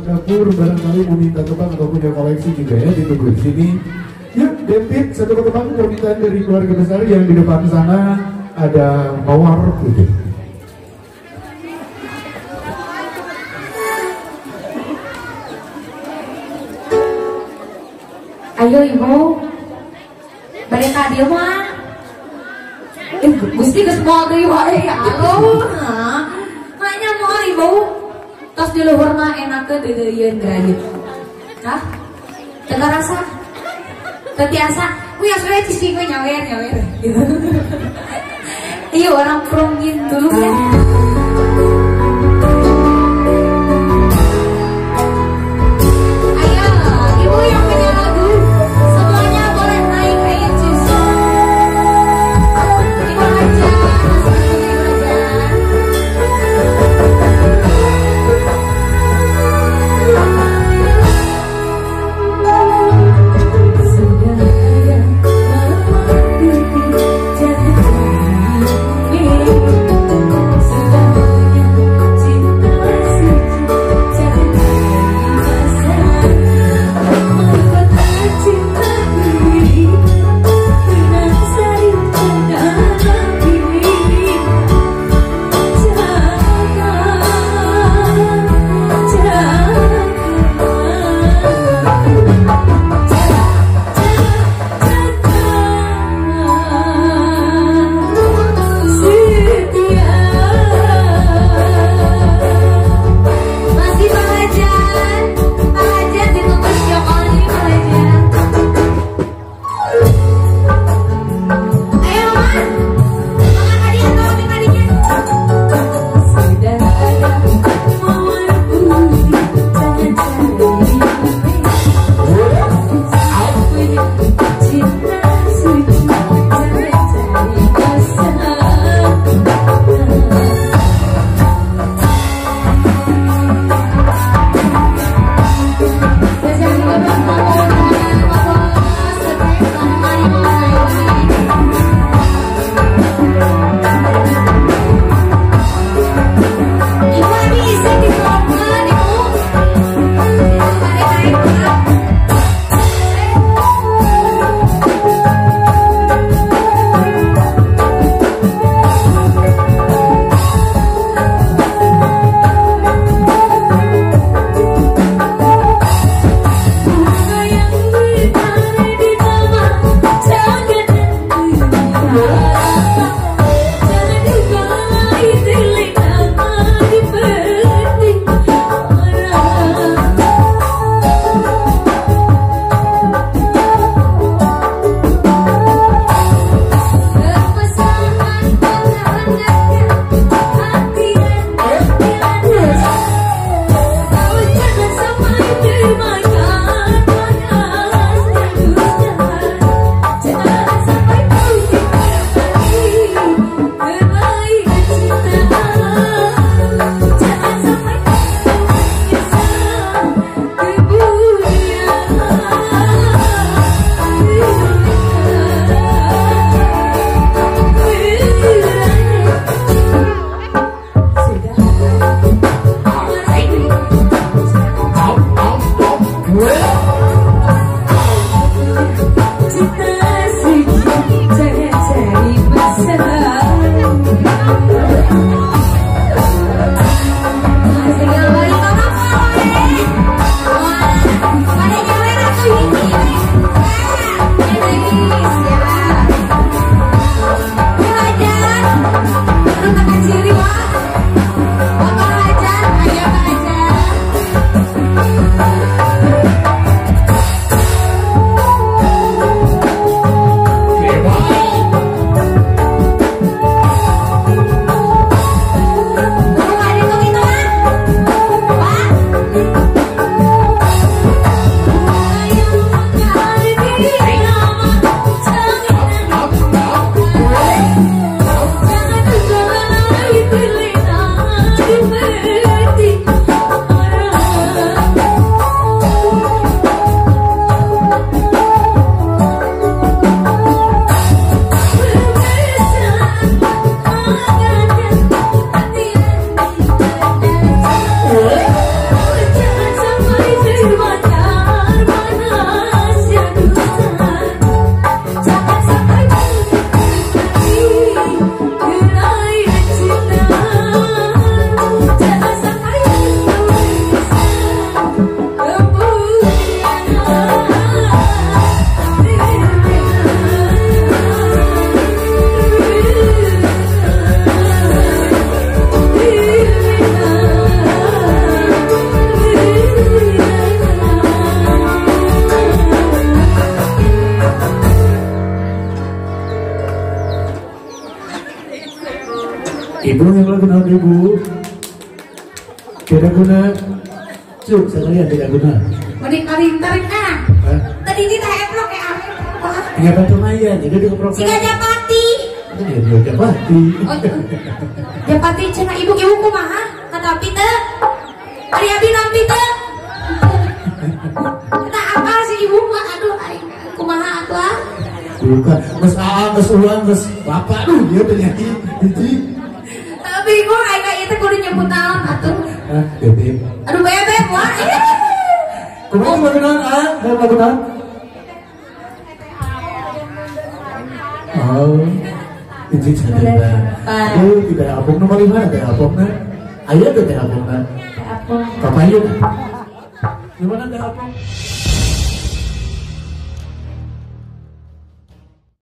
dapur, barangkali mau minta tebang atau punya koleksi juga ya, ditunggu di sini. Yuk, David, satu tebang permintaan dari keluarga besar yang di depan sana ada mawar putih. Ayo ibu, mereka dia mah. Gusti geus moal deui wae ya Allah. Maknya moal ibu. Tos di luhur mah enakeun deudeuieun grayut. Hah? Teu karasa? Teu tiasa. Kuy asup we cicing we nyawer nyawer. Gitu. Iya orang prongin dulu ya. Ayo, ibu yang punya lagu semuanya boleh naik kayak cis. Ibu aja, ibu aja. Sudah ada jatuh. Sudah. Ibu yang lagu naon ibu? Tidak guna. Cuk, sekalian tidak guna. Mending tarik ah. Tadi ini teh eprok ya ame. Tinggal bantu Maya, jadi dia keprok. Siga Japati. Ya dia Japati. Oh, Japati cenah ibu ibu kumaha? Kata teu. Ari abi nampi teu. Kita apa sih ibu mah aduh aing kumaha atuh ah. Bukan, geus aa geus ulang geus bapak aduh dia penyanyi hiji. Bingung aing ka ieu teh kudu nyebut naon atuh. Hah, bebek. Aduh bebek wah. Kumaha lagu naon ah? Lagu naon? Oh, hiji sadaya. Aduh, tidak apung nomor 5 teh apungna. Aya teh apungna. Teh apung. Kapayun. Gimana teh apung?